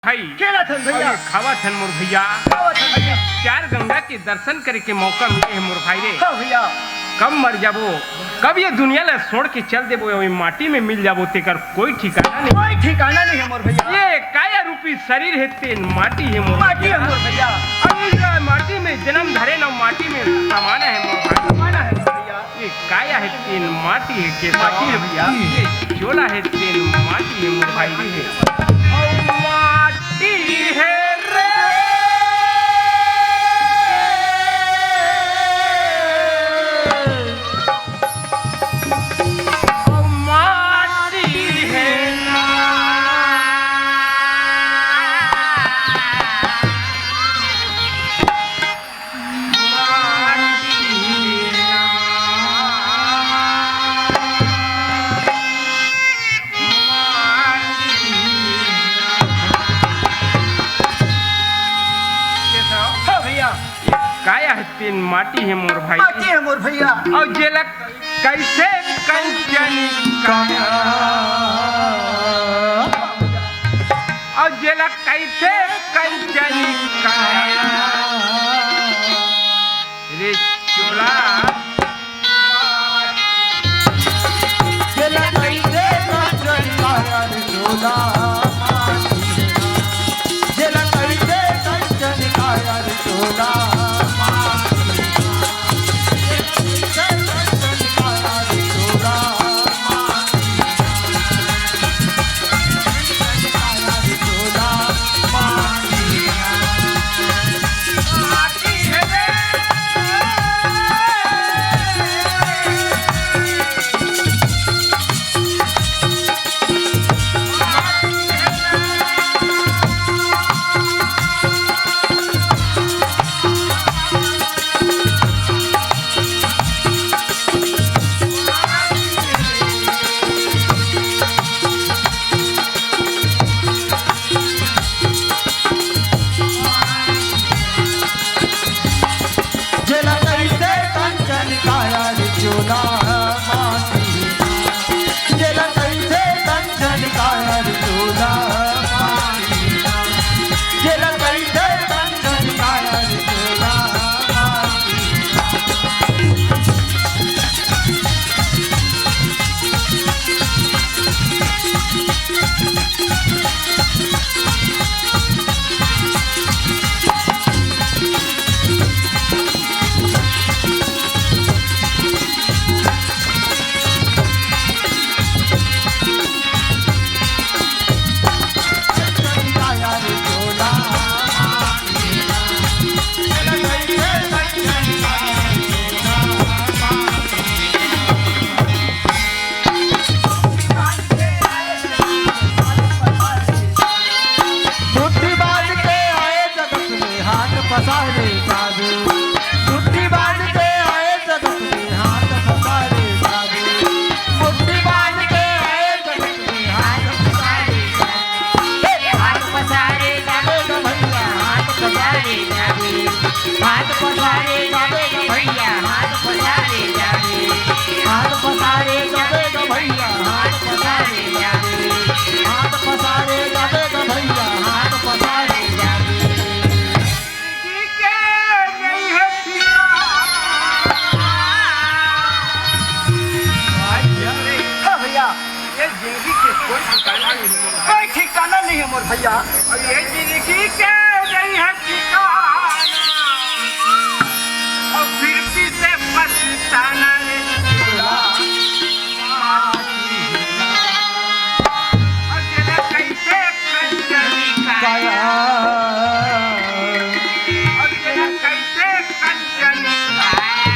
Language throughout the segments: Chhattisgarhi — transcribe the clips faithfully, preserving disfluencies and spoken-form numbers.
भाई। खेलत हन भैया। अउ ये खावत हन मोर भैया। खावत हन भैया। चार गंगा के दर्शन करे के मौका मिले हे मोर भाई रे। हाँ भैया। कब मर जाबो, कब ये दुनिया ला छोड़ के चल देबो, ये माटी में मिल जाबो, तेकर कोई ठिकाना नहीं। कोई ठिकाना नहीं हे मोर भैया। ये काया रूपी शरीर हे, तेन माटी हे मोर माटी हे भैया। मोर भैया। अउ ये माटी में जन्म धरे न, माटी में समाना हे मोर भाई। समाना हे मोर भैया। ये काया हे, तेन माटी हे के माटी हे भैया। ये चोला हे, तेन माटी हे मोर भाई। माटी हे। अउ माटी हे रे। अउ माटी हे ना। हाँ भैया। काया हे तेन माटी हे मोर भाई। माटी हे मोर भैया। अउ जेला कइसे कंचन काया। अउ जेला कइसे कंचन काया। रे चोला। जेला कइसे कंचन काया रे चोला। जेला कइसे कंचन काया रे चोला। जेला कइसे कंचन काया रे चोला माटी। जेला कइसे कंचन काया रे चोला माटी। जेला कइसे कंचन काया रे चोला माटी। मुट्ठी बांध के आए जगत में हाथ पसारे जावे। मुट्ठी बांध के आए जगत में हाथ पसारे जावे। मुट्ठी बांध के आए जगत में हाथ पसारे जावे। हाथ पसारे जावे ग भैया, हाथ पसारे जावे। हाथ पसारे जावे ग भैया, हाथ पसारे जावे। हाथ पसारे जावे ग भैया, हाथ पसारे जावे। हाथ पसारे जावे ग भैया, हाथ पसारे जावे। जी के नहीं है ठिकाना। हाँ भैया। ये जिंदगी के कोई ठिकाना नहीं है। कोई ठिकाना नहीं है मोर भैया। अउ ये जिंदगी के नहीं है ठिकाना। अउ फिर भी से पछताना रे चोला। अउ जेला कइसे कंचन काया। अउ जेला कइसे कंचन काया।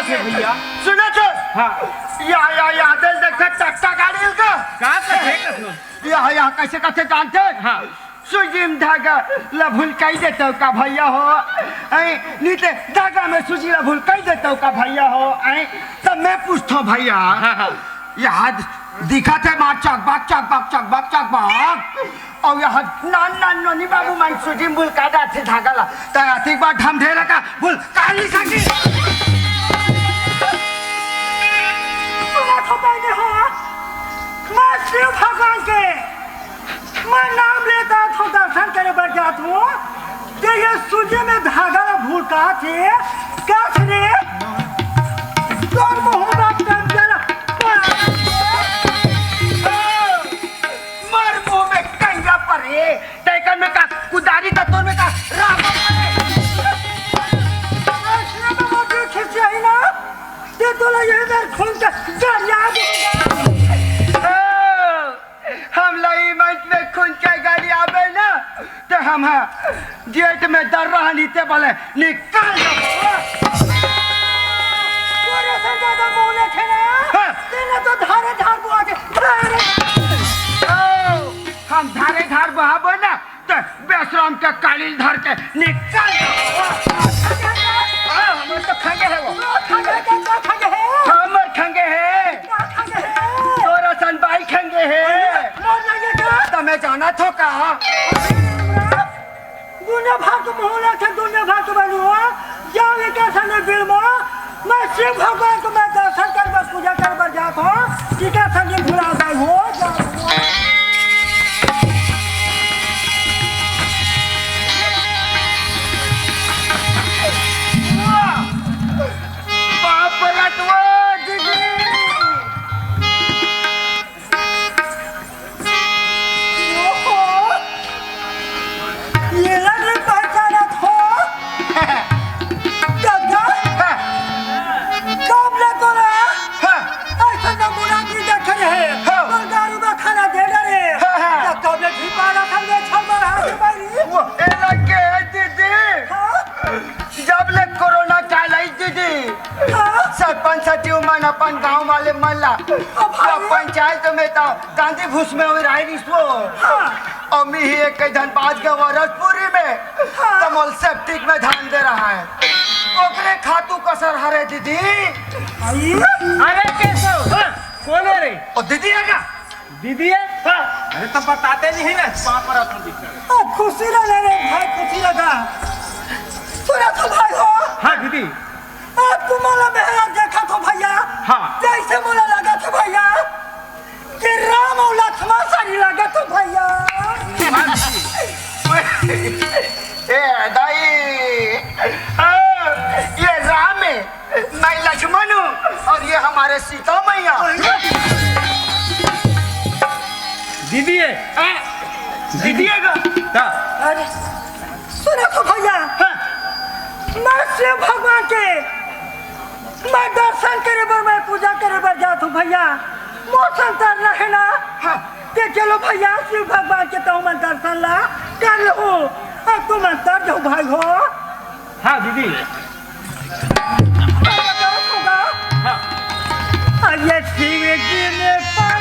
हे भैया। सुनो तो। हाँ। या, या, या, दिल देखे टट्टा गाड़ी का। का कथे कसो? या, या, कैसे कथे जानते? हाँ। सूजी में धागा ला भुलकाई देते हो का भैया हो? ऐ, नहीं ते धागा में सूजी ला भुलकाई देते हो का भैया हो? ऐ, तब मैं पूछता हूँ भैया। हाँ, हाँ। यार दिखा थे मार चकबक, चकबक, चकबक, चकबक। अउ यहाँ नान नान नोनी बाबू मन सूजी में भुलका डारथे धागा ला। त अतिक बार हम ढेर का भुलका नहीं सकी। सुना तो पहले हो, मैं शिव भगवान के, मैं नाम लेता तो दर्शन करे बर जात हूँ। ते ये सूजी में धागा ला भुलकाथे, का रे? तोर मुंह में कंजर। मोर मुंह में कंजर परे, तैं कर में का कुदारी त तोर में का राम परे। ऐसने में मोर दिल खिसियाही ना, ते तोला ये मेर खून के दरिया दूंगा। हमला ई मंच में खून के गाड़ी आवे ना, त हम ह जेठ में दर्रा हनी ते बले निकाल देबो। तोरे से ज्यादा मुंह लेखे ना, हाँ। तेने तो धारे धार बुआ के, धारे। ओ, हम धारे धार बहाबो ना, त बेशरम के कालिल धर के निकाल देबो। हाँ, हमर तो खंगे हे वो। खंगे के का खंगे हे? हमर खंगे हे। का खंगे हे? तोर असन बाई खंगे हे। मोर लगे का? त मैं जाना थो का? दुनिया भर के मोहल्ला से दुनिया भर के बनी हो। जाओ एकर संगे बिल में। मैं शिव भगवान को मैं दर्शन करबा, पूजा करबा जात हूँ। एकर संगे भुला गई हो, जाओ। बाप रे, तो दीदी। ओहो, ये लग रही पहचानत हो। दादा, हाँ। कब ले तोरा? हाँ। ऐसा नमूना की देख रहे हैं। हाँ। और दारू का खाना दे रहे हैं। हाँ, हाँ। या कब ले छिपा रहा था, ये छल मारा है भाई। वो ए लग के है दीदी। हाँ। जब ले कोरोना काल आई दीदी, हाँ। सरपंच सचिव मन अपन गांव वाले मन ला, अब भाई। पंचायत में तो गांधी भूस में हुई रही रिश्वो। हाँ। अमी ही एक कई धन बाज गए वरसपुरी में, हाँ। तो मोल सेप्टिक में धान दे रहा है। ओकरे खातू कसर हरे दीदी। आई। अरे केशव, हाँ। कौन है रे? ओ दीदी है क्या? दीदी है? हाँ। अरे तो बताते नहीं है ना, पाँव पर अपन दिखता है। आ, खुशी लगा रे भाई, खुशी लगा। तोरा तो भाई हो। हाँ दीदी। आ, तुम्हारा मेहरा देखा तो भैया। हाँ। जैसे मोला लगा तो भैया कि राम और लक्ष्मण सारी लगा तो भैया। ए दाई, आ, ये राम है। मैं लक्ष्मण हूँ और ये हमारे सीता मैया। दीदी है। हाँ, दीदी है का? हाँ। अरे, सुनो तो भैया। हाँ। मैं शिव भगवान के, मैं दर्शन करे बर, मैं पूजा करे बर जात हूँ भैया। मोर संतान रहे ना। हाँ। ते चलो भैया, शिव भगवान के तो मैं दर्शन ला कर लूँ। अब तुम अंतर जाओ भाई हो। हाँ दीदी। हाँ। अरे शिव जी ने पाया।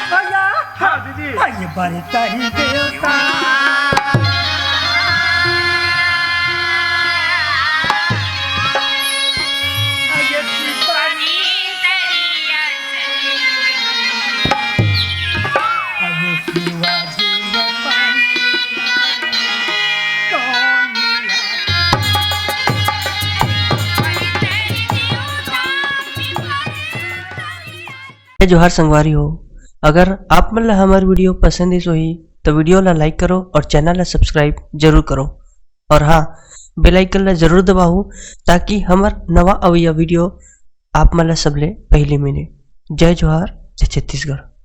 भैया। हाँ, दीदी। आइए बरतारी देवता। आइए शिवाजी। आइए शिवाजी। जय जोहार संगवारी हो। अगर आप मन ला हमर video पसंद आइस होही, तो video ला like करो और channel ला subscribe जरूर करो। और हाँ, bell icon ला जरूर दबाओ, ताकि हमर नवा अवइया video आप मन ला सबले पहले मिले। जय जोहार, जय छत्तीसगढ़।